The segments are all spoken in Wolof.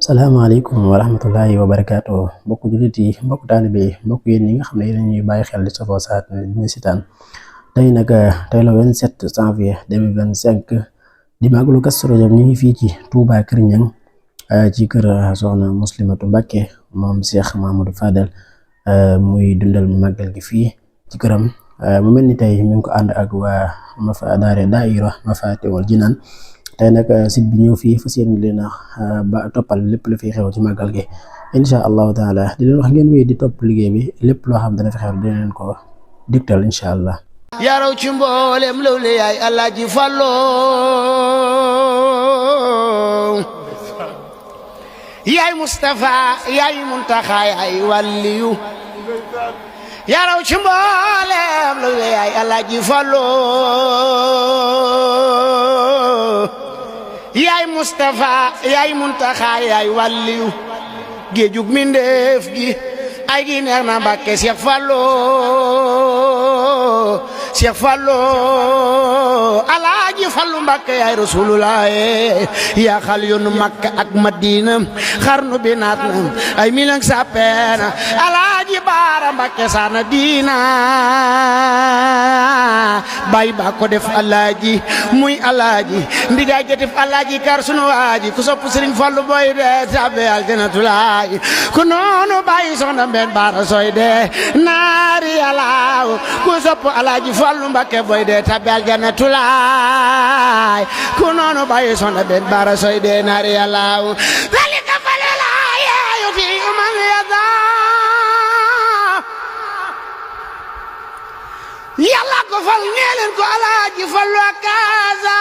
salaamaaleykum wa rahmatullahi wa barakaatu mbokku jullit yi mbokku taalibe yi mbokk yéen ñi nga xam ne yéen ñuy bàyyi xel di safoo saat dina sitaan tey nag tey la 27 janvier 2025 di màggalu Kazu Rajab ñu ngi fii ci Touba Kër Ñang ci kër soxna Muslimatu Mbàkke moom Cheikh Mamadou Fadel muy dundal màggal gi fii ci këram mu mel ni tey mi ngi ko ànd ak waa daayira Mafatihul Jinaan tey nag site bi ñëw fii fas yéene leen ba toppal lépp lu fi xew ci màggal gi incha allahu taala di leen wax ngeen wéy di topp liggéey bi lépp loo xam dana fi xew dina leen ko digtal incha allah. yaraw ci mboolem lawle yaay Alaaji Fallu yaay Mustafa yaay Muntaxa yaay wàlliyu yaraw ci mboolem lawle yaay Alaaji Fallu yaay Mustafa yaay Muntaxa yaay wàlliyu géejug mindeef gi ay gi neex na Mbàkke Cheikh Fallu Alaaji Fallu Mbàkke yaay Rasulullah yaa xal yoonu Makka ak Madina xarnu bi naat na ay million sapena Alaaji Baara Mbàkke saana diina bay ba ko def Alaaji muy Alaaji ndigaay ga def Alaaji kar sunu waaji ku sopp Sëriñ Fallu boy de tabe aljanatulaay ku noonu bàyyi soxna Mbeen Baara soy de naari Yàlla ku sopp Alaaji Fallu Mbàkke boy de tabe aljanatulaay ku noonu bàyyi soxna Mbeen Baara soy de naari Yàlla zalika falilaahi yuti man yada Yàlla ko fal nee leen ko Alaaji Fallu akaza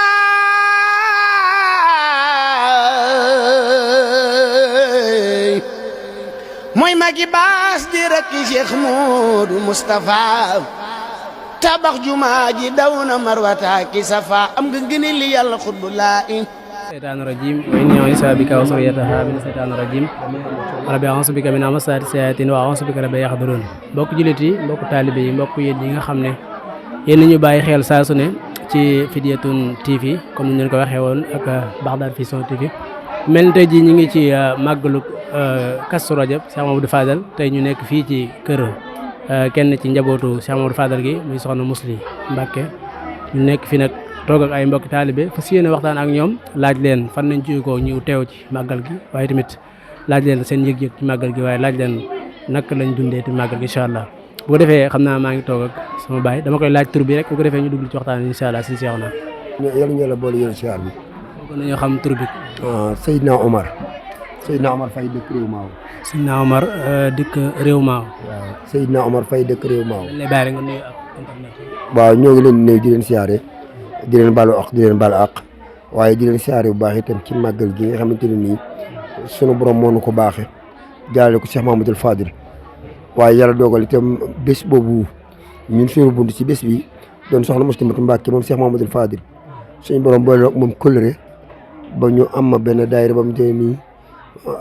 mooy magi baas di rakki Cheikh Moodu Mustafa tabax jumaa ji daw na marwata ki safa am nga gëne li Yàlla xutbu laa seytaanu rajim wa inni u'iizuha bika wa zurriyyataha mina seytaani rajim rabbi a'uuzu bika min hamazaati sayaatiin wa a'uuzu bika rabbi yahduruun mbokk jullit yi mbokk taalibe yi mbokk yéen yi nga xam ne yéen ñu bàyyi xel saa su ne ci Fidyatun TV comme ni ñu leen ko waxee woon ak Baghdad Vision TV mel ni tey jii ñu ngi ci màggalu Kazu Rajab Cheikh Mamadou Fadel tey ñu nekk fii ci kër kenn ci njabootu Cheikh Mamadou Fadel gi muy soxna Musli Mbàkke ñu nekk fi nag toog ak ay mbokki taalibe fas yéene waxtaan ak ñoom laaj leen fan nañ ci ko ñu teew ci màggal gi waaye tamit laaj leen seen yëg-yëg ci màggal gi waaye laaj leen naka lañ dundee ci màggal gi incha allah bu ko defee xam naa maa ngi toog ak sama baay dama koy laaj tur bi rek bu ko defee ñu dugg ci waxtaan incha allah si seex na yàlla ñu la boole yéen siyaar bi ko nañoo xam tur bi Seydina Omar Faye dëkk réew maaw Seydina Omar dëkk réew maaw waaw Seydina Omar Faye dëkk réew maaw lay bàyyi rek nga nuyu ak internet waaw ñoo ngi leen di nuyu di leen siyaare di leen balu ak di leen balu ak waaye di leen siyaare bu baax itam ci màggal gi nga xamante ne nii sunu borom moo nu ko baaxee jaarale ko Cheikh Mamadou Fadil waaye yàlla dogal itam bés boobu ñun suñu bunt ci bés bi doon soxna Muslimatu Mbàkke moom Cheikh Mamadou Fadil suñu borom boole ak moom kóllëre ba ñu am benn daayira ba mu te nii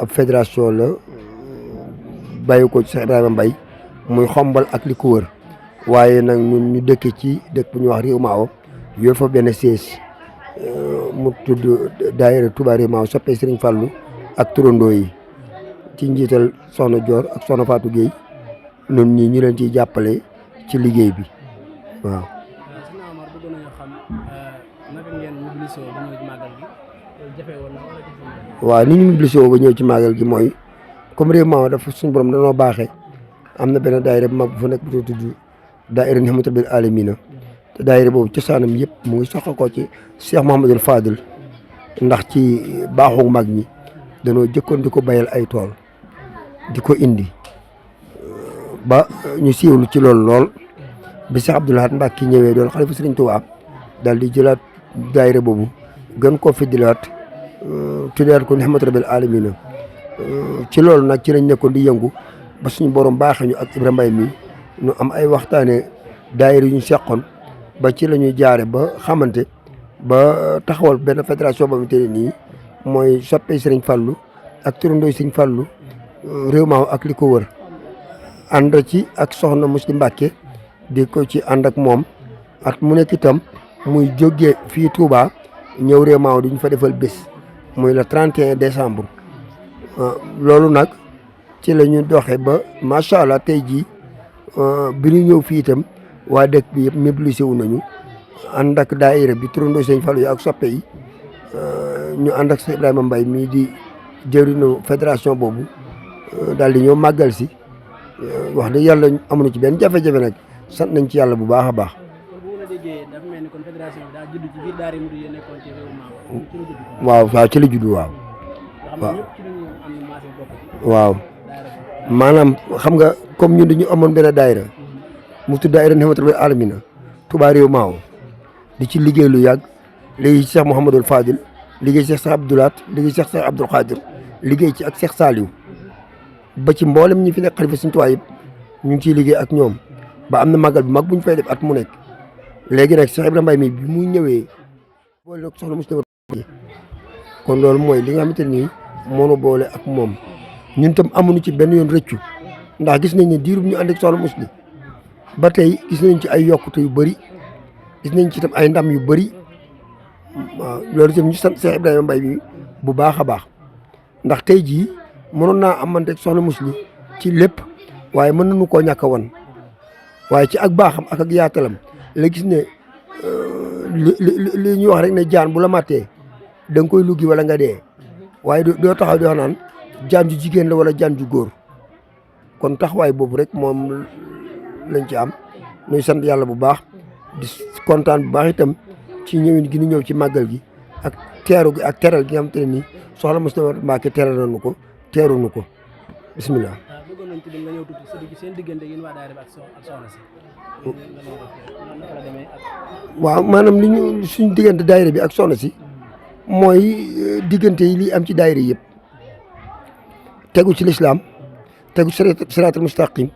ab fédération la bàyyi ko ci Cheikh Ibrahima Mbaye muy xombal ak li ko wër waaye nag ñun ñu dëkk ci dëkk bu ñuy wax Réew Maaw yor fa benn siège mu tudd daayira Touba Réew Maaw soppee Serigne Fallou ak turandoo yi ci njiital soxna Dior ak soxna Fatou Gueye noonu ñii ñu leen ciy jàppale ci liggéey bi waaw. waaw ni ñu mobilisé ba ñëw ci màggal gi mooy comme Réew Maaw dafa suñu borom dañoo baaxee am na benn daayira bu mag bu fa nekk bu tudd daayira Nihmatul bil Alamina te daayira boobu cosaanam yëpp mu ngi soxla ko ci Cheikh Mouhamadoul Fadil ndax ci baaxu mag ñi danoo jëkkoon di ko bayal ay tool di ko indi ba ñu siiwlu ci loolu lool bi Cheikh Abdoul Ahad Mbacké ñëwee doon xalifa Serigne Touba daal di jëlaat daayira boobu gën koo fiddilaat tuddaat ko Nihmatul bil Alamina ci loolu nag ci lañ nekkoon di yëngu ba suñu borom baaxee ñu ak Ibrahima Mbaye mi ñu am ay waxtaane daayira yu ñu seqoon ba ci la ñuy jaare ba xamante ba taxawal benn fédération boo xamante ne nii mooy soppe Serigne Fallou ak turandoo Serigne Fallou réew maaw ak li ko wër ànd ci ak soxna Muslim Mbàkke di ko ci ànd ak moom at mu nekk itam muy jógee fii Touba ñëw réew maaw di ñu fa defal bés muy le 31 décembre loolu nag ci la ñu doxee ba macha allah tey jii bi ñu ñëw fii itam waa dëkk bi yëpp mobilisé wu nañu ànd ak daayira bi turandoo Serigne Fallou yi ak soppe yi ñu ànd ak Ibrahima Mbaye mii di jëriñu fédération boobu daal di ñëw màggal si wax dëgg yàlla amuñu ci benn jafe-jafe nag sant nañ ci yàlla bu baax a baax. waaw ci la juddu waaw. waaw maanaam xam nga comme ñun dañu amoon benn daayira mu tudd daayira Nihmatul Alamina Touba réew maaw di ci liggéey lu yàgg léegi Cheikh Mouhamadul Fadil liggéey Cheikh Abdoulaat liggéey Cheikh Abdoul Khadir liggéey ci ak Cheikh Saliou ba ci mboolem ñi fi nekk xalifa Sëriñ Tuubaa yëpp ñu ngi ciy liggéey ak ñoom ba am na màggal bu mag bu ñu fay def at mu nekk léegi nag Cheikh Ibrahima Mbaye mi bi muy ñëwee boole nag soxna Muslim kon loolu mooy li nga xamante nii moo boole ak moom ñun tam amuñu ci benn yoon rëccu ndax gis nañ ne diiru ñu ànd ak soxna Muslim ba tey gis nañ ci ay yokkute yu bëri gis nañ ci tam ay ndam yu bëri waaw loolu itam ñu sant Cheikh Ibrahima Mbaye mi bu baax a baax ndax tey jii mënoon naa amante ak soxna Muslim ci lépp waaye mën nañu koo ñàkk a wan waaye ci ak baaxam ak yaatalam la gis ne li ñuy wax rek ne jaan bu la màttee da nga koy luggi wala nga dee waaye doo taxaw di wax naan jaan ju jigéen la wala jaan ju góor kon taxawaay boobu rek moom lañ ci am ñuy sant yàlla bu baax di kontaan bu baax itam ci ñëwin gi ñu ñëw ci màggal gi ak teeru gi ak teral gi nga xam te ne nii soxna Muslim Mbàkke teral nañu ko teeru nu ko bisimilah. bëggoon nañ ci nga ñëw tuuti seen diggante yéen waa daayira ak soxna si. waaw maanaam li ñu suñu diggante daayira bi ak soxna si mooy diggante yi li am ci daayira yëpp tegu ci lislaam tegu siraatal mustaqim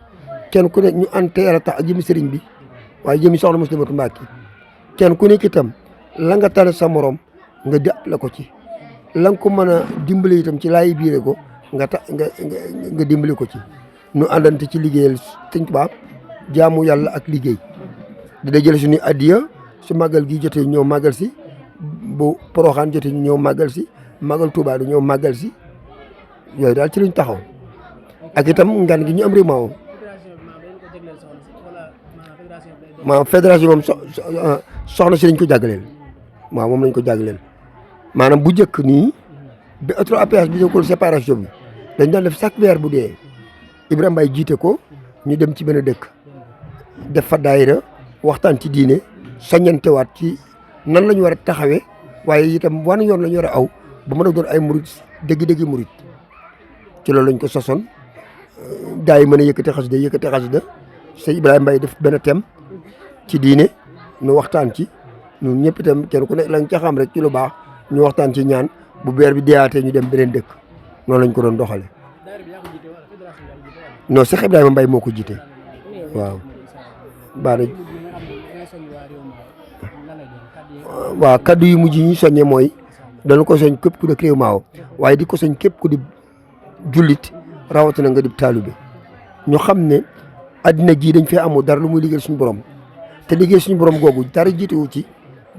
kenn ku ne ñu ànd te yàlla tax ak jëmi sëriñ bi waaye jëmi soxna Muslimatu Mbàkke kenn ku nekk itam la nga tane sa morom nga dàpp la ko ci la nga ko mën a dimbali itam ci laay biire ko nga dimbali ko ci nu àndante ci liggéeyal Sëriñ Tuubaa jaamu yàlla ak liggéey di dajale suñuy addiya su màggal gi jotee ñëw màggal si bu Poroxaan jotee ñu ñëw màggal si màggal Tuubaa du ñëw màggal si yooyu daal ci lañ taxaw ak itam ngan gi ñu am réew maaw ma fédération moom soxna si lañ ko jàggaleel waaw moom lañ ko jàggaleel maanaam bu njëkk nii bi auto APS bi ko séparation bi dañ daan def chaque weer bu dee Ibrahima Mbaye jiite ko ñu dem ci benn dëkk def fa daayira waxtaan ci diine soññantewaat ci nan la ñu war a taxawee waaye itam wan yoon la ñu war a aw ba mën a doon ay murit dëgg-dëgg murit ci loolu lañ ko sosoon gaa yi mën a yëkkati xasida sëñ Ibrahima Mbaye def benn thème ci diine ñu waxtaan ci ñun ñëpp itam kenn ku ne lañ ca xam rek ci lu baax ñu waxtaan ci ñaan bu beer bi deeyaatee ñu dem beneen dëkk noonu lañ ko doon doxale non Cheikh Ibrahima Mbaye moo ko jiite waaw baana waaw kaddu yu mujj yi ñu soññee mooy dana ko soñ képp ku dëkk réew maaw waaye di ko soñ képp ku di jullit rawatina nga di taalibe ñu xam ne addina gii dañ fee amul dara lu muy liggéey suñu borom te liggéey suñu borom googu dara jiituwu ci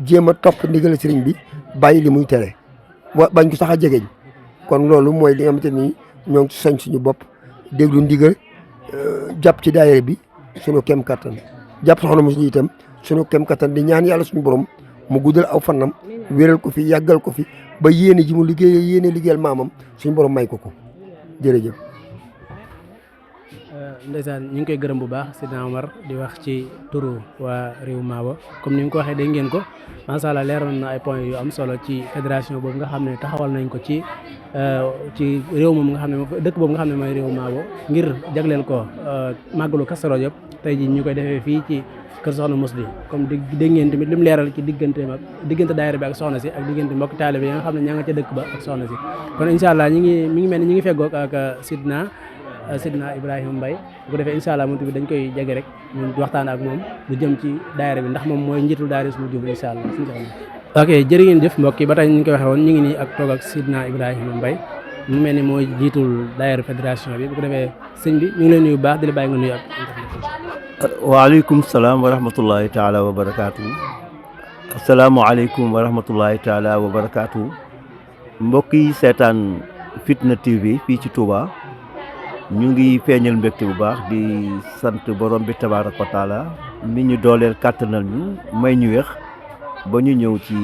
jéem a topp ndigal sëriñ bi bàyyi li muy tere bañ ko sax a jegeñ kon loolu mooy li nga xamante ni ñoo ngi soñ suñu bopp déglu ndigal jàpp ci daayira bi suñu kem kattan jàpp soxna Muslim itam suñu kem kattan di ñaan yàlla suñu borom mu guddal aw fanam wéral ko fi yàggal ko fi ba yéene ji mu liggéeyal maamam suñu borom may ko jërëjëf. ndeysaan ñu ngi koy gërëm bu baax Sidna Omar di wax ci turu waa réew Maawa comme ni nga ko waxee dégg ngeen ko macha allah leeroon na ay points yu am solo ci fédération boobu nga xam ne taxawal nañ ko ci réew moom nga xam ne dëkk boobu nga xam ne mooy réew Maawa ngir jagleel ko màggalu Kazu Rajab tey ji ñu koy defee fii ci kër Soxna Muslim comme dégg ngeen tamit li mu leeral ci diggante daayira bi ak soxna si ak diggante mbokk taalibe yi nga xam ne ñaa nga ca dëkk ba ak soxna si kon incha allah mi ngi mel ni ñi ngi feggoog ak Sidna Sidna Ibrahima Mbaye bu ko defee incha allah moom tamit dañ koy jege rek ñu waxtaan ak moom lu jëm ci daayira bi ndax moom mooy njiitul daayira suñu jub incha allah suñu jox ok jërë ngeen jëf mbokk yi ba tey ñu ko waxee woon ñu ngi nii ak toog ak Sidna Ibrahima Mbaye mu mel ni mooy jiitul daayira fédération bi bu ko defee sëñ bi ñu ngi leen nuyu bu baax di la bàyyi nga nuyu ak waaleykum salaam wa rahmatullahi taala wa barakaatu. asalaamaaleykum wa rahmatullahi taala wa barakaatu. mbokk yi seetaan Fitna TV fii ci Touba ñu ngi feeñal mbégte bu baax di sant borom bi tabaaraka wa taala mi ñu dooleel kàttanal ñu may ñu weex ba ñu ñëw ci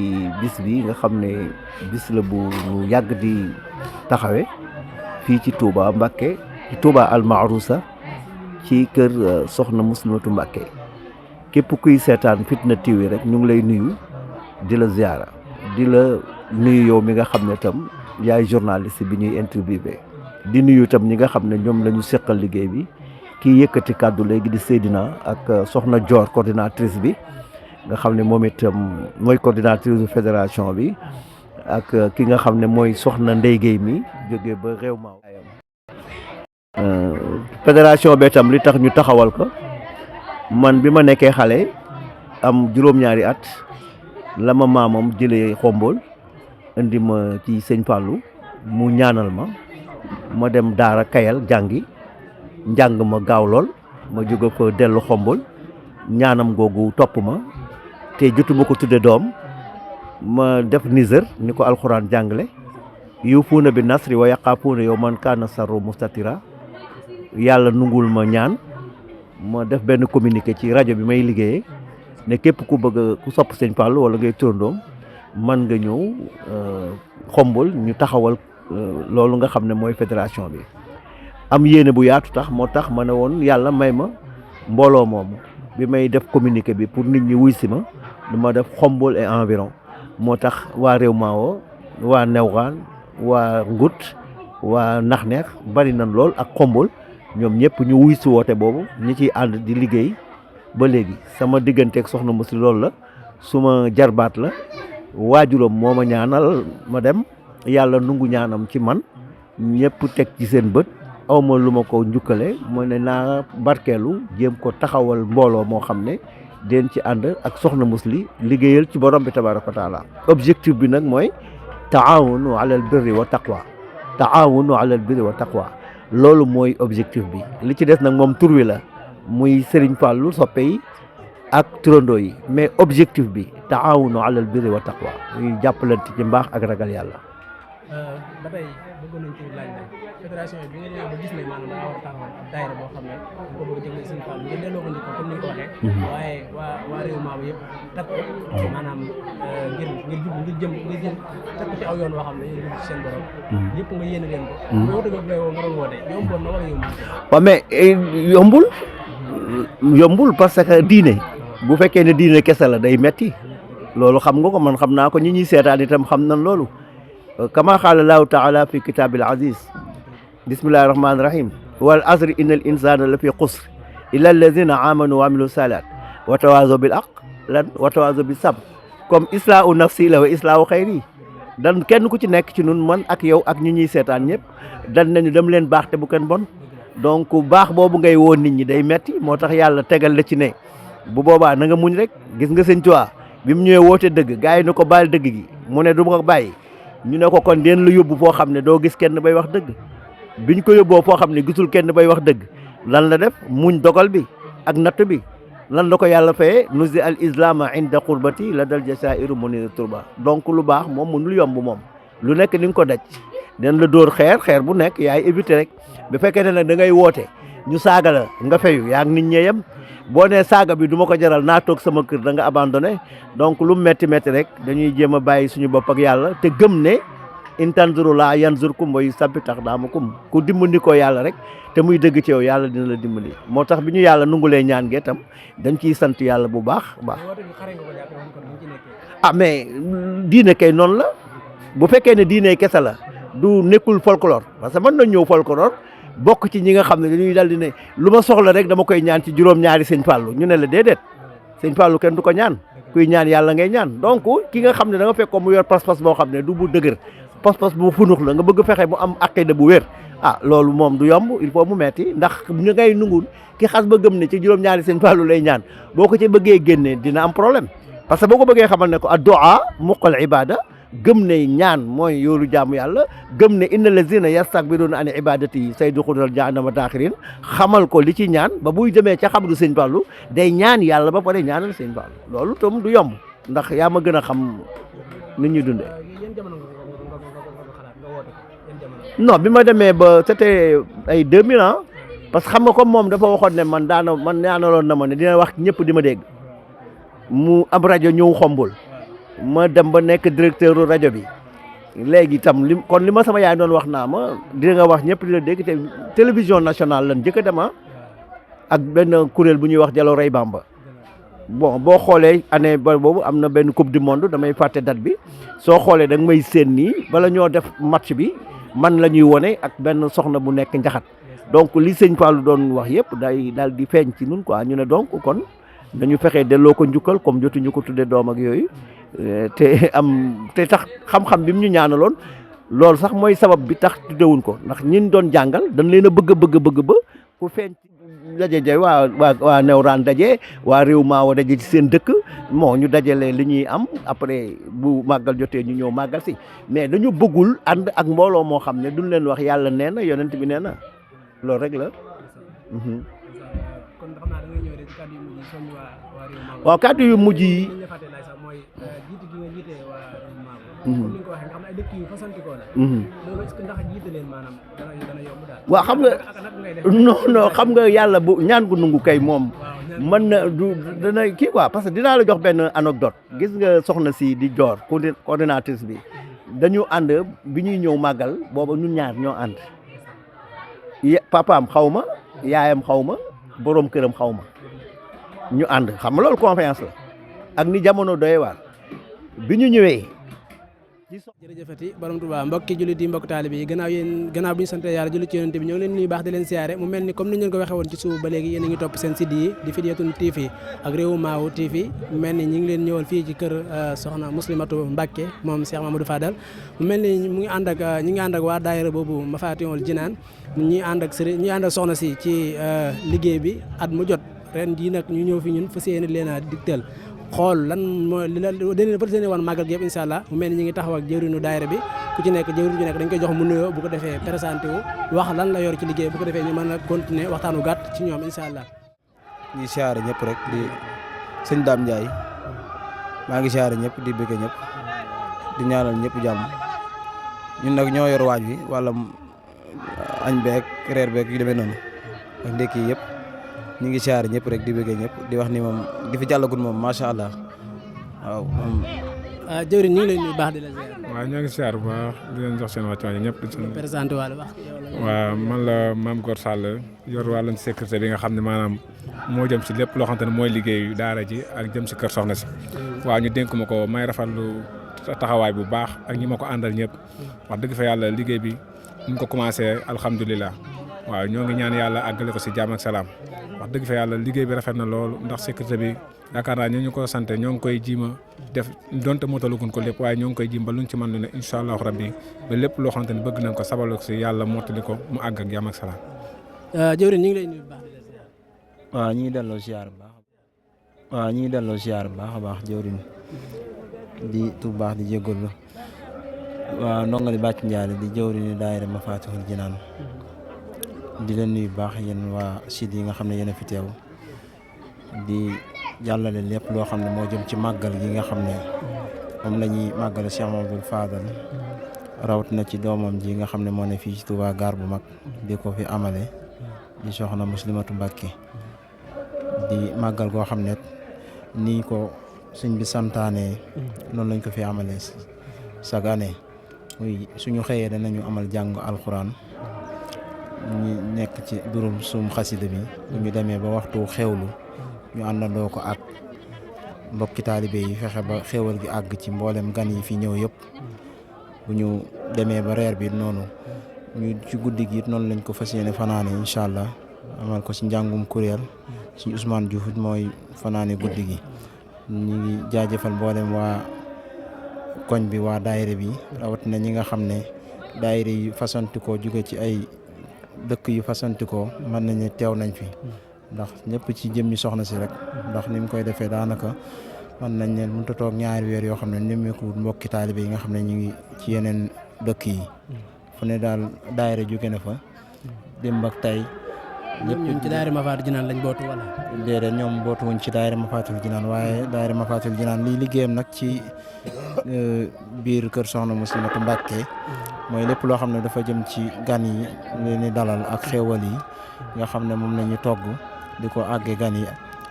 bis bi nga xam ne bis la bu ñu yàgg di taxawe fii ci Touba Mbacké ci Touba Al Mahrousa ci kër soxna Muslimatu Mbacké képp kuy seetaan Fitna TV rek ñu ngi lay nuyu di la ziara di la nuyu yow mi nga xam ne tam yaay journaliste bi ñuy interviewé di nuyu tam ñi nga xam ne ñoom la ñu seqal liggéey bi kii yëkkati kàddu léegi di Seydina ak soxna Dior coordinatrice bi nga xam ne moom itam mooy coordinatrice fédération bi ak ki nga xam ne mooy soxna Ndeye Guèye mi jógee ba réew ma fédération bi itam li tax ñu taxawal ko man bi ma nekkee xale am juróom-ñaari at la ma maamam jëlee xombool indi ma ci sëñ Fallou mu ñaanal ma dem daara Kayal jàngi njàng ma gaaw lool ma jóge fa dellu xombool ñaanam googu topp ma te jotuma ko tudde doom ma def Niger ni ko alxuraan jàngale yuufuuna bi nasri wa yaqaafuuna yow man kaana sarru mustatira yàlla nungul ma ñaan ma def benn communiqué ci rajo bi may liggéeyee ne képp ku bëgg ku sopp sëñ Fallou wala ngay turandoom man nga ñëw xombol ñu taxawal loolu nga xam ne mooy fédération bi am yéene bu yaatu tax moo tax ma ne woon yàlla may ma mbooloo moomu bi may def communiqué bi pour nit ñi wuy si ma du ma def xombol et environ moo tax waa réew Maawo waa Newgaan waa Ngut waa Naxneex bari na lool ak xombol ñoom ñëpp ñu wuy si woote boobu ñi ciy ànd di liggéey ba léegi sama digganteeg soxna Musli loolu la suma jarbaat la waajuram moo ma ñaanal ma dem yàlla nungu ñaanam ci man ñëpp teg ci seen bët awma lu ma ko njukkale moo ne naa barkeelu jéem ko taxawal mbooloo moo xam ne den ci ànd ak soxna Musli liggéeyal ci borom bi tabaaraka wa taala objectif bi nag mooy taawunu alal birri wa taqwa taawunu alal birri wa taqwa loolu mooy objectif bi li ci des nag moom tur wi la muy Serigne Fallou soppe yi ak turandoo yi mais objectif bi taawunu alal birri wa taqwa ñuy jàppalante ci mbaax ak ragal yàlla. ba tey bëggoon nañ ci laaj nag fédération bi nga ñëwee ba gis ne maanaam daa war a taxawal ab daayira boo xam ne dañ ko bëgg a jëmale Serigne Fallou ngeen delloo ko njëkk comme ni nga ko waxee. waaye waa réew maamu yëpp teg ko maanaam ngir jëm teg ko ci aw yoon woo xam ne yéen jëm ci seen borom. yëpp nga yéene leen ko. woote boobu lay woo nga doon woote yomboon na wala yombul. waaw mais yombul parce que diine bu fekkee ne diine kese la day metti loolu xam nga ko man xam naa ko ñi ñuy seetaan itam xam nañ loolu kama qaala Allahu taala fi kitaabil aziz bismillahi rahmaani rahim wal asri inna al insana la fi xusr illa alladina amanu wa amilu salat wa tawasaw bil haq wa tawasaw bis sabr comme islaahu nafsi la wa islaahu xayri dan kenn ku ci nekk ci nun man ak yow ak ñi ñuy seetaan ñëpp dan nañu dem leen baax te bu kenn bon donc baax boobu ngay woon nit ñi day metti moo tax yàlla tegal la ci ne bu boobaa na nga muñ rek gis nga sëñ Tuubaa bi mu ñëwee woote dëgg gars yi ne ko baal dëgg gi mu ne du ma ko bàyyi ñu ne ko kon den la yóbbu foo xam ne doo gis kenn bay wax dëgg biñ ko yóbboo foo xam ne gisul kenn bay wax dëgg lan la def muñ dogal bi ak natt bi lan la ko yàlla fayee nusi al islama inda qurbati la dal jasairu munir turba donc lu baax moom mënul yomb moom lu nekk ni nga ko daj den la dóor xeer bu nekk yaay éviter rek bu fekkee ne nag da ngay woote ñu saaga la nga fayu yaa ngi nit ñee yem boo nee saaga bi du ma ko jaral naa toog sama kër da nga abandonné donc lu metti rek dañuy jéem a bàyyi suñu bopp ak yàlla te gëm ne in tanzuru laa yanzurkum wa yusabbit aqdaamakum ku dimbali ko yàlla rek te muy dëgg ci yow yàlla dina la dimbali moo tax bi ñu yàlla nungulee ñaan gee tam dañ ciy sant yàlla bu baax. Mais diine kay noonu la bu fekkee ne diine kese la du nekkul folklore parce que mën na ñëw folklore bokk ci ñi nga xam ne dañuy dal di ne lu ma soxla rek dama koy ñaan ci juróom-ñaari sëñ Fallou ñu ne la déedéet sëñ Fallou kenn du ko ñaan kuy ñaan yàlla ngay ñaan donc ki nga xam ne da nga fekk ko mu yor pas-pas boo xam ne du bu dëgër pas-pas bu funux la nga bëgg fexe mu am aqida bu wér loolu moom du yomb il faut mu metti ndax ñu ngay nungul ki xas ba gëm ne ci juróom-ñaari sëñ Fallou lay ñaan boo ko ci bëggee génnee dina am problème parce que boo ko bëggee xamal ne ko ad-du'a muqal ibada gëm ne ñaan mooy yoolu jaamu yàlla gëm ne inna lazina yastakbiruna an ibadati sayadkhuluna jahannama dakhirin xamal ko li ci ñaan ba buy demee ca xabru sëñ Fallou day ñaan yàlla ba pare ñaanal sëñ Fallou loolu tam du yomb ndax yaa ma gën a xam nit ñi dundee. non bi ma demee ba c'était ay 2000 ans parce que xam nga comme moom dafa waxoon ne man ñaanaloon na ma ne dina wax ñëpp di ma dégg mu am rajo ñëw xombul ma dem ba nekk directeur rajo bi léegi itam kon li ma sama yaay doon wax naa ma dina nga wax ñëpp di la dégg te télévision nationale lan njëkk a dem ak benn kuréel bu ñuy wax Jalo Rey Bamba bon boo xoolee année boobu am na benn coupe du monde damay fàtte date bi soo xoolee da nga may séen nii bala ñoo def match bi man la ñuy wone ak benn soxna bu nekk njaxat donc li sëñ Fallou doon wax yëpp day daal di feeñ ci nun quoi ñu ne donc kon dañu fexee delloo ko njukkal comme jotuñu ko tuddee doom ak yooyu te tax xam-xam bi mu ñu ñaanaloon loolu sax mooy sabab bi tax tuddewuñ ko ndax ñin doon jàngal dañ leen a bëgg ba ku feeñ daje ja waa Newraan daje waa réew maawa daje ci seen dëkk moo ñu dajale li ñuy am après bu màggal jotee ñu ñëw màggal si mais dañu bëggul ànd ak mbooloo moo xam ne duñ leen wax yàlla nee na yonent bi nee na loolu rek la. kon xam naa da ngay ñëw rek ci kàddu yu mujj yi soññ waa réew maawa. waaw kàddu yu mujj yi. li ñu la fàtte laaj sax mooy jiite gi nga jiite waa réew maawa. comme ni nga ko waxee nga xam ne ay dëkk yu fasantikoo la. loolu est-ce que ndax jiite leen maanaam dana yomb daal. waaw xam nga non xam nga yàlla bu ñaan gu nungu kay moom mën na du dana kii quoi parce que dinaa la jox benn anecdote gis nga soxna si di joor coordinatrice bi dañu ànd bi ñuy ñëw màggal booba ñun ñaar ñoo ànd papaam xaw ma yaayam xaw ma boroom këram xaw ma ñu ànd xam nga loolu confiance la ak ni jamono doy waar bi ñu ñëwee. jërëjëfati borom Tuubaa mbokki jullit yi mbokk taalibe yi gannaaw bi ñu sant yàlla jullit ci yonent bi ñoo ngi leen nuyu baax di leen siyaare mu mel ni comme ni ñu leen ko waxee woon ci suuf ba léegi yéen a ngi topp seen site yi di Fidyatun TV ak Réewu Maawa TV mu mel ni ñu ngi leen ñëwal fii ci kër soxna Muslimatu Mbàkke moom Cheikh Mamadou Fadal mu mel ni ñi ngi ànd ak waa daayira boobu Mafatihul Jinaan ñi ànd ak soxna si ci liggéey bi at mu jot ren jii nag ñu ñëw fi ñun fas yéene leen a digtal xool lan mooy li la dén fa seen woon màggal gi yëpp incha allah mu mel ni ñu ngi taxaw ak jëwriñu daayira bi ku ci nekk jëwriñ ju nekk dañ koy jox mu nuyoo bu ko defee présenté wu wax lan la yor ci liggéey bu ko defee ñu mën a continuer waxtaanu gàtt ci ñoom incha allah. ñi siyaare ñëpp rek di sëñ Dame Ndiaye maa ngi siyaare ñëpp di bëgg ñëpp di ñaanal ñëpp jàmm ñun nag ñoo yor waañ wi wala añ beeg reer beeg yu demee noonu ak ndekki yëpp ñu ngi siyaare ñëpp rek di bëggee ñëpp di wax ni moom di fi jàllagul moom macha allah waaw. jëwriñ ñu ngi lay nuyu baax di la ziar. waaw ñoo ngi siyaar bu baax di leen jox seen wàccuwaay ñëpp. présenté waale wax. waaw man la Mame Gor Sall yor wàllum sécurité bi nga xam ne maanaam moo jëm si lépp loo xamante ne mooy liggéeyu daara ji ak jëm si kër soxna si. waaw ñu dénk ma ko may rafetlu taxawaay bu baax ak ñi ma ko àndal ñëpp wax dëgg fa yàlla liggéey bi ñu ko commencé alhamdulilah waaw ñoo ngi ñaan yàlla àggale ko si jàmm ak salaam wax dëgg fa yàlla liggéey bi rafet na loolu ndax sécurité bi yaakaar naa ñu ko sant ñoo ngi koy jiima def donte motalugun ko lépp waaye ñoo ngi koy jiim ba luñ ci mën lu ne incha allahu rabbi ba lépp loo xamante ne bëgg nañ ko sabal ko si yàlla mottali ko mu àgg ak jàmm ak salaam. jëwriñ ñu ngi lay nuyu baax di la ziar. waaw ñu ngi delloo ziar bu baax waaw ñu ngi delloo ziar bu baax a baax jëwriñ di tu baax di jégalu waaw ndongali bàcc njaale di jëwriñu daayira Mafatihul Jinaan di leen nuyu baax yéen waa site yi nga xam ne yéen a fi teew di jàllale lépp loo xam ne moo jëm ci màggal gi nga xam ne moom la ñuy màggale Cheikh Mamadou Fadal rawat na ci doomam ji nga xam ne moo ne fii ci Touba gaar bu mag di ko fi amale di soxna Muslimatu Mbàkke di màggal goo xam ne nii ko sëñ bi santaane noonu lañ ko fi amale chaque année muy suñu xëyee danañu amal jàng alxuraan ñu nekk ci durum suum xasida bi bu ñu demee ba waxtu xewlu ñu àndandoo ko ak mbokki taalibe yi fexe ba xewal gi àgg ci mboolem gan yi fi ñëw yëpp bu ñu demee ba reer bi noonu ñu ci guddi gi it noonu lañ ko fas yéene fanaane incha allah amal ko ci njàngum kuréel ci Ousmane Diouf it mooy fanaane guddi gi ñu ngi jaajëfal mboolem waa koñ bi waa daayira bi rawat na ñi nga xam ne daayira yi fasanti koo jóge ci ay dëkk yu fasantikoo mën nañu teew nañ fi ndax ñëpp ci jëmmi soxna si rek ndax ni mu koy defee daanaka mën nañ ne mënut a toog ñaari weer yoo xam ne nemmeekuwul mbokki taalibe yi nga xam ne ñu ngi ci yeneen dëkk yi fu ne daal daayira jóge na fa démb ak tey ñoom ci daayira Mafatul Jinaan lañ bootu wala déedéet ñoom bootu wuñ ci daayira Mafatul Jinaan waaye daayira Mafatul Jinaan lii liggéeyam nag ci biir kër soxna Muslimatu Mbàkke mooy lépp loo xam ne dafa jëm ci gan yi leen di dalal ak xéewal yi nga xam ne moom la ñu togg di ko àggee gan yi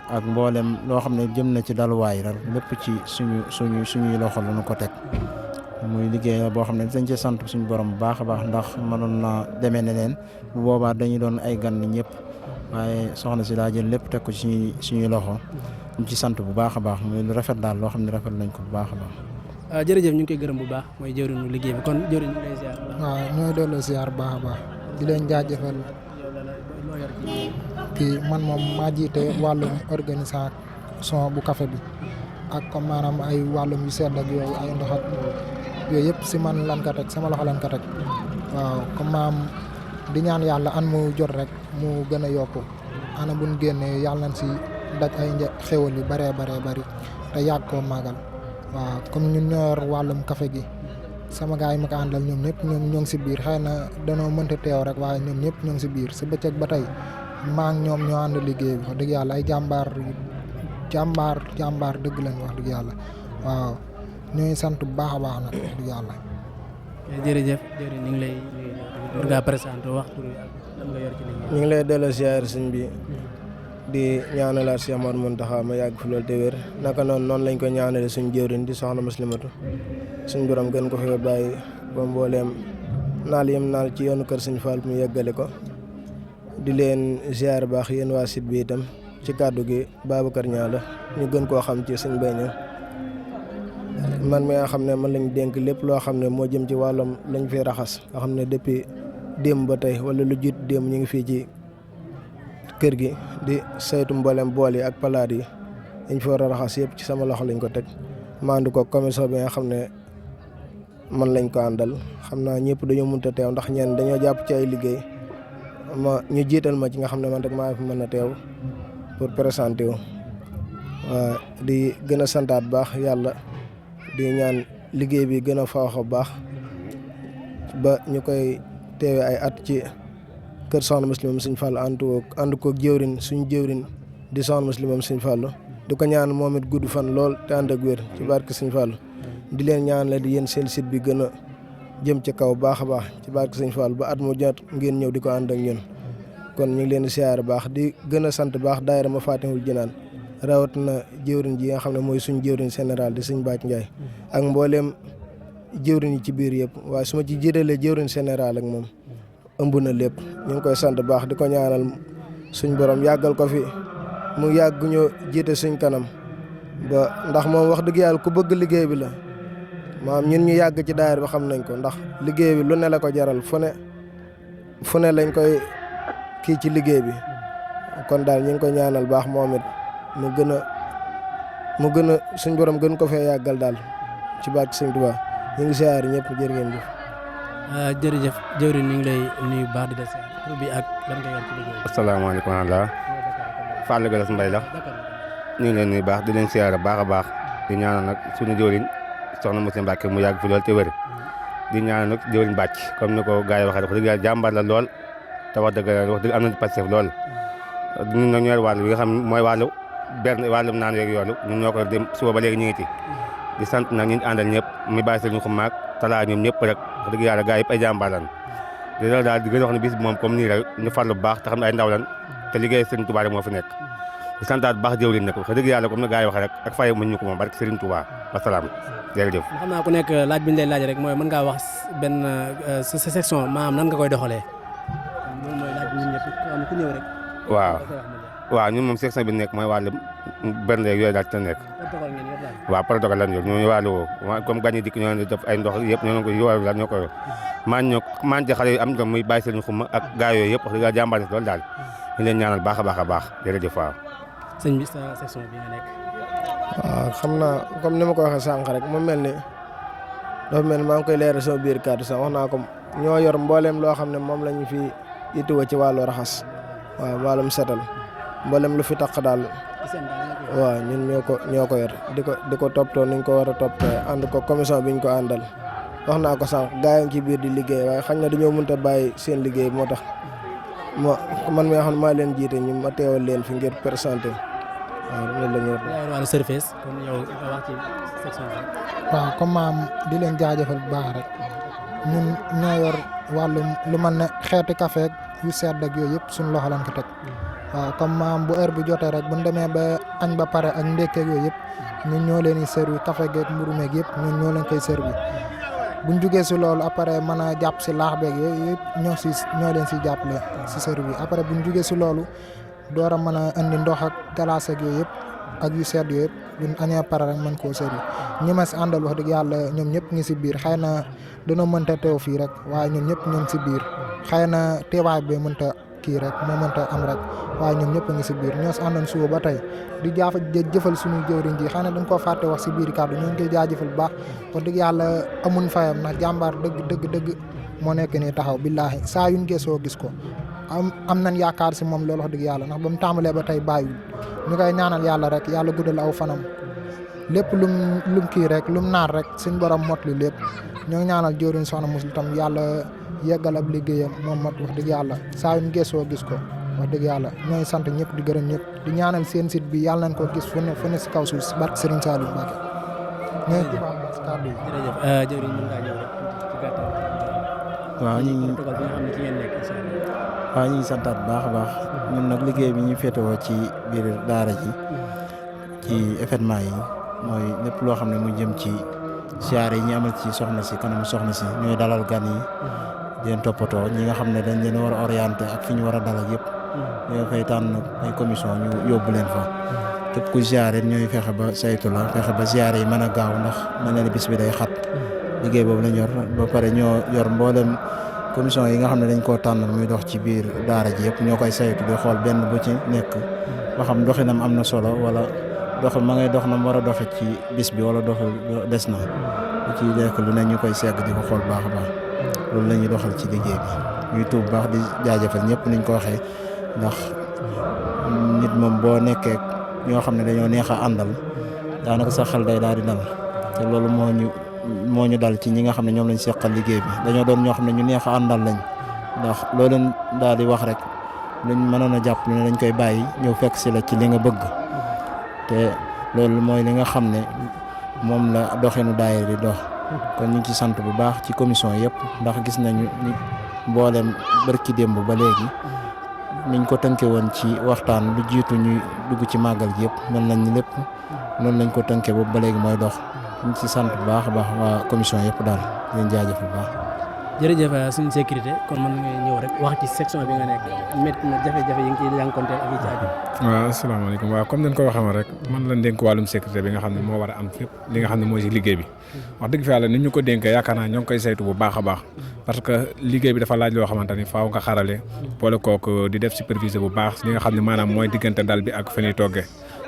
ak mboolem loo xam ne jëm na ci daluwaay rek lépp ci suñuy loxo la ñu ko teg muy liggéey boo xam ne dañ ci sant suñu borom bu baax a baax ndax mënoon na demee ne leen bu boobaa dañuy doon ay gan ñëpp waaye soxna si daa jël lépp teg ko ci suñuy loxo ñu ci sant bu baax a baax muy lu rafet daal loo xam ne rafet nañ ko bu baax a baax. jërëjëf ñu ngi koy gërëm bu baax mooy jëwriñu liggéey bi kon jëwriñ ñu lay ziar. waaw ñooy delloo ziar bu baax a baax di leen jaajëfal kii man moom maa jiite wàllum organisation bu café bi ak comme maanaam ay wàllum yu sedd ak yooyu ay ndox ak yooyu yëpp si man lan ka teg sama loxo lan ka teg waaw comme maam di ñaan yàlla an mu jot rek mu gën a yokku ana buñ génnee yàlla nañ si daj ay xéwal yu bëree bëri te yàgg koo màggal waaw comme ñun ñoo yor wàllum café gi sama gars yi ma ko àndal ñoom ñëpp ñoo ngi si biir xëy na danoo mënta teew rek waaye ñoom ñëpp ñoo ngi si biir si bëccëg ba tey maa ngi ñoom ñoo ànd liggéey bi wax dëgg yàlla ay jàmbaar dëgg lañ wax dëgg yàlla waaw ñooy sant bu baax a baax nag wax dëgg yàlla. jërëjëf jërëjëf ñu ngi lay war ngaa présenté wax tur bi ak lan nga yor ci liggéey. ñu ngi lay delloo ziar sëñ bi di ñaanalaat Cheikh Mouhamadou Mountakha ma yàgg fi loolu te wér naka noonu lañ ko ñaanale suñ jëwriñ di soxna Muslimatu suñ borom gën ko fi bàyyi ba mbooleem naal yem naal ci yoonu kër Sëñ Fall mu yeggale ko di leen ziar baax yéen waa site bi itam ci kàddu gi Babacar Niang la ñu gën koo xam ci sëñ Bay Niang man mi nga xam ne man lañ dénk lépp loo xam ne moo jëm ci wàllum lañ fi raxas nga xam ne depuis démb ba tey wala lu jiit démb ñu ngi fii ci kër gi di saytu mboolem bool yi ak palaat yi dañ fi war a raxas yëpp ci sama loxo lañ ko teg maandu ko commission bi nga xam ne man lañ ko àndal xam naa ñëpp dañoo mënut a teew ndax ñenn dañoo jàpp ci ay liggéey ñu jiital ma ci nga xam ne man rek maa fi mën a teew pour présenter wu waaw di gën a santaat baax yàlla di ñaan liggéey bi gën a faax a baax ba ñu koy teewee ay at ci kër soxna Muslimam Sëñ Fall ànd koog jëwrin suñu jëwrin di soxna Muslimam Sëñ Fall di ko ñaan moom it gudd fan lool te ànd ak wér ci barke Sëñ Fall di leen ñaan la di yéen seen site bi gën a jëm ci kaw baax a baax ci barke Sëñ Fall ba at mu jot ngeen ñëw di ko ànd ak ñun kon ñu ngi leen di siyaare baax di gën a sant baax daayira Mafatihul Jinaan rawat na jëwriñ ji nga xam ne mooy suñu jëwriñ général di Sëñ Bac Ndiaye ak mbooleem jëwriñ yi ci biir yëpp waaye su ma ci jiitalee jëwriñ général ak moom ëmb na lépp ñu ngi koy sant baax di ko ñaanal suñ borom yàggal ko fi mu yàgg ñoo jiite suñ kanam ba ndax moom wax dëgg yàlla ku bëgg liggéey bi la maam ñun ñu yàgg ci daayira bi xam nañ ko ndax liggéey bi lu ne la ko jaral fu ne lañ koy kii ci liggéey bi kon daal ñu ngi koy ñaanal baax moom it mu gën a suñ borom gën ko fee yàggal daal ci barke Sëñ Tuubaa ñu ngi siyaar ñëpp jërë ngeen jëf. jërëjëf jëwriñ ñu ngi lay nuyu baax di des tur bi ak lan nga yor ci liggéey. asalaamaaleykum wa rahmatulah. Fallou Gallas Mbaye la ñu ngi leen nuyu baax di leen siyaare baax a baax di ñaanal nag suñu jëwriñ soxna Muslim Mbàkke mu yàgg fi lool te wér di ñaanal nag jëwriñ bàcc comme ni ko gars yi waxee wax dëgg yàlla jàmbaar la lool te wax dëgg am nañu Pastef lool ñun nag ñooy wàllu bi nga xam mooy wàllu benn wàllum naan yeeg yoolu ñun ñoo ko dem suba ba léegi ñu ngi ci di sant nag ñu àndal ñëpp mi bàyyi seen ñu xumaak talaa ñoom ñëpp rek wax dëgg yàlla gars yëpp ay jàmbaar lan di loolu daal di gën a wax ne bis bi moom comme nii rek ñu farlu bu baax te xam ne ay ndaw lan te liggéey Serigne Touba rek moo fi nekk di santaat baax jëwriñ nag wax dëgg yàlla comme na gars yi waxee rek ak faye muñ ñu ko moom barke Serigne Touba wasalaam jërëjëf. xam naa ku nekk laaj bi ñu lay laaj rek mooy mën ngaa wax benn sa section maanaam nan nga koy doxalee moom mooy laaj bi ñun ñëpp xam ku ñëw rek. waaw ñun moom section bi nekk mooy wàllu benn yooyu daal ci la nekk. waaw protocole lan yor ñoo wàllu woo comme gan yi dikk ñoo def ay ndox yëpp ñoo ko yowal daal ñoo ko yor maan ci xale yi am tam muy bàyyi seen xuma ak gaa yooyu yëpp wax dëgg jàmbaar loolu daal ñu leen ñaanal baax a baax jërëjëf waaw. sëñ bi sa section bi nga nekk. waaw xam naa comme ni ma ko waxee sànq rek mu mel ni dafa mel ni maa ngi koy leeral sama biir kàddu sax wax naa ko ñoo yor mbooleem loo xam ne moom lañu fi yittewoo ci wàllu raxas waaw wàllum setal mboolem lu fi taq daal waaw ñun ñoo ko yor di ko toppatoo nuñ ko war a toppatoo ànd ko commission bi ñu ko àndal wax naa ko sànq gaa yi ci biir di liggéey waaye xañ na dañoo mënut a bàyyi seen liggéey moo tax man mi nga xam ne maa leen jiite ñu ma teewal leen fi ngir présenté waaw loolu la ñu wàllu surface kon yow nga wax ci section bi. waaw comme maam di leen jaajëfal bu baax rek ñun ñoo yor wàllum lu mel ne xeeti café yu sedd ak yooyu yëpp suñu loxo lañ ko teg waaw comme maam bu heure bi jotee rek bu ñu demee ba añ ba pare ak ndékkeeg yooyu yëpp ñun ñoo leen di servi café geeg mburu meeg yëpp ñun ñoo leen koy servi buñ jugee si loolu après mën a jàpp si laax beeg yooyu yëpp ñoo leen si jàppale si servi après buñ jugee si loolu door a mën a indi ndox ak glace ak yooyu yëpp ak yu sedd yooyu yëpp buñ añee pare rek mën koo servi ñi ma si àndal wax dëgg yàlla ñoom ñëpp ngi si biir xëy na dana mënta teew fii rek waaye ñoom ñëpp ñu ngi si biir xëy na teewaay bi mënta kii rek moo mënta am rek waaye ñoom ñëpp a ngi si biir ñoo si àndoon suba ba tey di jëfal suñu jëwriñ ji xëy na dañ koo fàtte wax si biir kàddu ñoo ngi koy jaajëfal bu baax wax dëgg yàlla amuñ fayam ndax jàmbaar dëgg moo nekk nii taxaw billaahi saa yuñ geesoo gis ko am nañ yaakaar si moom loolu wax dëgg yàlla ndax ba mu tàmbalee ba tey bàyyiwul ñu koy ñaanal yàlla rek yàlla guddal aw fanam lépp lum kii rek lum naan rek suñ borom mot li lépp ñoo ngi ñaanal jëwriñ soxna Musli tam yàlla yeggal ab liggéeyam moom mat wax dëgg yàlla saa yuñ geesoo gis ko wax dëgg yàlla ñooy sant ñëpp di gërëm ñëpp di ñaanal seen site bi yàlla nañ ko gis fu ne si kaw suuf si barke Serigne Saliou Mbacké ñooy tubaab ba si kàddu yi. jërëjëf jëwriñ mën ngaa ñëw rek ci gàttal. waaw ñu ngi protocole bi nga xam ne ci ngeen nekk incha allah. waaw ñu ngi santaat bu baax a baax ñun nag liggéey bi ñu féetewoo ci biir daara ji ci événement yi mooy lépp loo xam ne mu jëm ci siyaare yi ñu amal ci soxna si kanam soxna si ñooy dalal gan yi di leen toppatoo ñi nga xam ne dañ leen war a orienté ak fi ñu war a dalal yëpp ñoo fay tànn ay commission ñu yóbbu leen fa képp ku siyaare ñooy fexe ba saytu la fexe ba siyaare yi mën a gaaw ndax mel na ni bis bi day xat liggéey boobu lañ yor ba pare ñoo yor mboolem commission yi nga xam ne dañ koo tànnal muy dox ci biir daara ji yëpp ñoo koy saytu di xool benn bu ci nekk ba xam doxinam am na solo wala doxal ma ngay dox na mu war a doxe ci bis bi wala doxal des na lu ci nekk lu ne ñu koy segg di ko xool baax a baax loolu la ñuy doxal ci liggéey bi ñuy tuub baax di jaajëfal ñëpp niñ ko waxee ndax nit moom boo nekkee ñoo xam ne dañoo neex a àndal daanaka sa xel day daal di dal te loolu moo ñu dal ci ñi nga xam ne ñoom lañ seqal liggéey bi dañoo doon ñoo xam ne ñu neex a àndal lañ ndax loo leen daal di wax rek luñ mënoon a jàpp ne dañ koy bàyyi ñëw fekk si la ci li nga bëgg te loolu mooy li nga xam ne moom la doxinu daayira di dox kon ñu ngi ci sant bu baax ci commission yëpp ndax gis nañu ni mboolem barki démb ba léegi niñ ko tënke woon ci waxtaan lu jiitu ñuy dugg ci màggal gi yëpp mel nañ ni lépp noonu lañ ko tënke boobu ba léegi mooy dox ñu ci sant bu baax a baax waa commission yëpp daal leen jaajëf bu baax. jërëjëf suñu sécurité kon mën nga ñëw rek wax ci section bi nga nekk métti na jafe-jafe yi nga ciy jànkonteel ak yi ci aju. waaw asalaamaaleykum waaw comme nañ ko waxee woon rek man la dénk wàllum sécurité bi nga xam ne moo war a am fépp li nga xam ne mooy si liggéey bi wax dëgg fa yàlla ni ñu ko dénkee yaakaar naa ñoo ngi koy saytu bu baax a baax parce que liggéey bi dafa laaj loo xamante ni faaw nga xarale boole kooku di def supervisé bu baax li nga xam ne maanaam mooy diggante dal bi ak fa ñuy toggee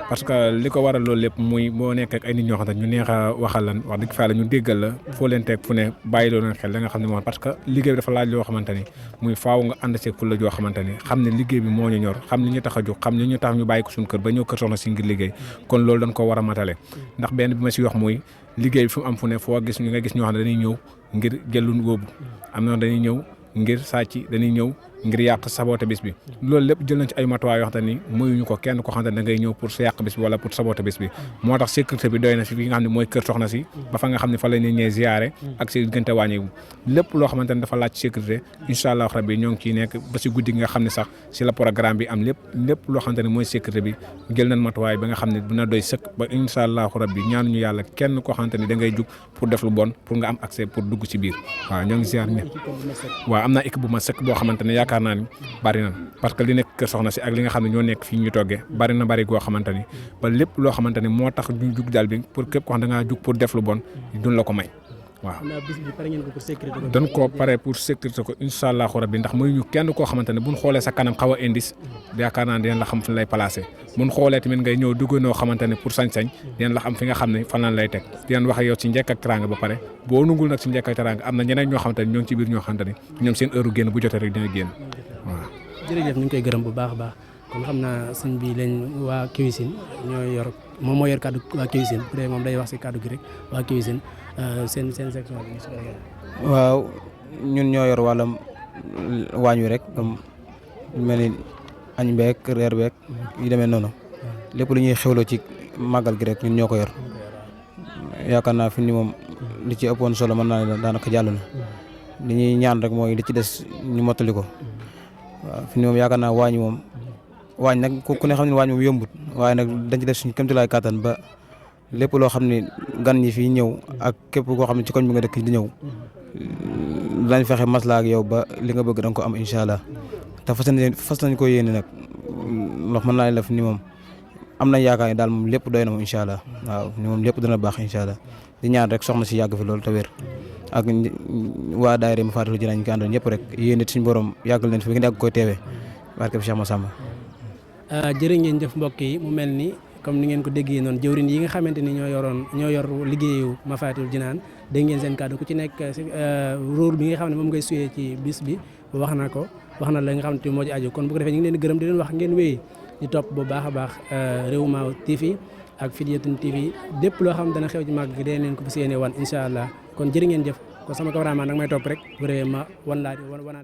parce que li ko waral loolu lépp muy boo nekk ak ay nit ñoo xam ne ñu neex a waxal lan wax dëgg fa yàlla ñu déggal la foo leen teg fu ne bàyyi loo leen xel da nga xam ne moom parce que liggéey bi dafa laaj loo xamante ni muy faaw nga ànd seeg fu la joo xamante ni xam ne liggéey bi moo ñu ñor xam li ñu tax a jóg xam li ñu tax ñu bàyyi ko suñu kër ba ñëw kër soxna si ngir liggéey kon loolu dañ ko war a matale ndax benn bi ma si wax muy liggéey bi fu mu am fu ne foo gis ñu nga gis ñoo xam ne dañuy ñëw ngir jëlun wóobu am na dañuy ñëw ngir sàcc dañuy ñëw ngir yàq saboté bis bi loolu lépp jël nañ ci ay matuwaay yoo xam ne ni muyuñu ko kenn ko xam ne da ngay ñëw pour sa yàq bis bi wala pour saboté bis bi moo tax sécurité bi doy na fi nga xam ne mooy kër soxna si ba fa nga xam ne fa la ñuy ñëw ziyaare ak si diggante wàññi lépp loo xamante ne dafa laaj sécurité incha allah rabbi ñoo ngi ciy nekk ba si guddi nga xam ne sax si la programme bi am lépp loo xamante ne mooy sécurité bi jël nañ matuwaay ba nga xam ne dina doy sëkk ba incha allah rabbi ñaanuñu yàlla kenn koo xamante ni da ngay jug pour def lu bon pour nga am accès pour dugg ci biir waaw ñoo ngi ziyaar ñëpp waaw am naa équipe bu ma sëkk boo xamante ne yaakaar naa ni bari na parce que li nekk kër soxna si ak li nga xam ne ñoo nekk fii ñu toggee bari na bari goo xamante ni ba lépp loo xamante ni moo tax ñu jug daal bi pour képp koo xam da ngaa jug pour def lu bon duñ la ko may waaw dañ koo pare pour sécurité ko incha allahu rabbi ndax muy ñu kenn koo xamante ne buñ xoolee sa kanam xaw a indice yaakaar naa dinañ la xam fi lay placé buñ xoolee tamit ngay ñëw dugg noo xamante ne pour sañ-sañ dinañ la xam fi nga xam ne fan lañ lay teg dinañ wax ak yow ci njëkk ak teraanga ba pare boo nungul nag ci njëkk ak teraanga am na ñeneen ñoo xamante ne ñoo ngi ci biir ñoo xamante ne ñoom seen heure génn bu jotee rek dina génn waaw. jërëjëf ñu ngi koy gërëm bu baax a baax kon xam naa sëñ bi lañ waa Kiwisine ñoo yor moom moo yor kàddu waa Kiwisine bu dee moom day wax si kàddu gi rek waa Kiwisine seen section bi su ko defee. waaw ñun ñoo yor wàllam waañ wi rek comme mel ni añ beeg reer beeg yu demee noonu lépp lu ñuy xewloo ci màggal gi rek ñun ñoo ko yor yaakaar naa fi ni moom li ci ëppoon solo mën naa ne daanaka jàll na li ñuy ñaan rek mooy li ci des ñu mottali ko waaw fi ni moom yaakaar naa waañ moom waañ nag ku ne xam ne waañ moom yombut waaye nag dañ ci def suñu kéemtulaay kàttan ba lépp loo xam ne gan ñi fii ñëw ak képp koo xam ne ci koñ bi nga dëkk di ñëw dañ fexe maslaa ak yow ba li nga bëgg da nga ko am incha allah te fas nañ ko yéene nag wax mën naa la fi ni moom am nañ yaakaar ne daal moom lépp doy na moom incha allah waaw ni moom lépp dana baax incha allah di ñaan rek soxna si yàgg fi loolu te wér ak waa daayira Mafaatihul Jinaan ñu ko àndoon ñëpp rek yéen it suñu borom yàggal leen fi ngeen yàgg koy teewee barke bi Cheikh Massamba. jërë ngeen jëf mbokk yi mu mel ni comme ni ngeen ko déggee noonu jëwriñ yi nga xamante ni ñoo yor liggéeyu Mafaatihul Jinaan dégg ngeen seen kàddu ku ci nekk rôle bi nga xam ne moom ngay suyee ci bis bi wax na la nga xam ne moo ci aju kon bu ko defee ñu ngi leen di gërëm di leen wax ngeen wéy di topp bu baax a baax Rewma TV ak Fidyatun TV lépp loo xam dana xew ci màgg gi dee leen ko fas yéene wan incha allah kon jërë ngeen jëf kon sama cameraman nag may topp rek bu réew ma wan laa di wanaa